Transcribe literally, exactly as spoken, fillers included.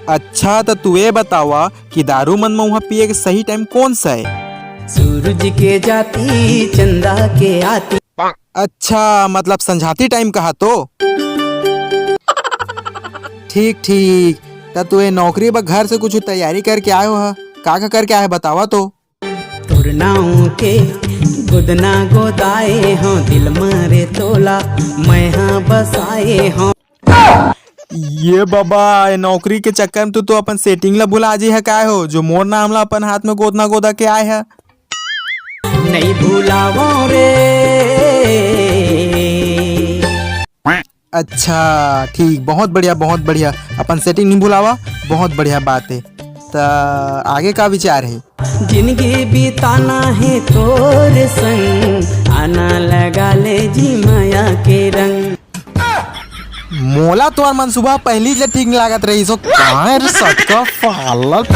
अच्छा, त तू ये बतावा कि दारू मन मउहा पिए के सही टाइम कौन सा है? सूरज के जाती, चंदा के आती। अच्छा, मतलब संझाती टाइम कहा तो। ठीक ठीक, त तू ये नौकरी बर घर से कुछ तैयारी करके आयो ह? का का करके आए बतावा तो। तोर नाव के गोदना गोदाए हो, दिल मारे तोला मैं हाँ बसाए हो। ये बाबा, ये नौकरी के चक्कर में तू तो अपन सेटिंग ला भुला जी है काय हो, जो मोर नाम ला अपन हाथ में गोदना गोदा के आए है। नहीं भुलावो रे। अच्छा, ठीक, बहुत बढ़िया, बहुत बढ़िया। अपन सेटिंग नहीं भुलावा, बहुत बढ़िया बात है। त आगे का विचार है? जिंदगी बिताना है तोर संग, आना लगा ले जी माया के रंग। मोला तोर मन सुबह पहली से ठीक नहीं लागत रही, सो कहाँ है रे सटका पालक?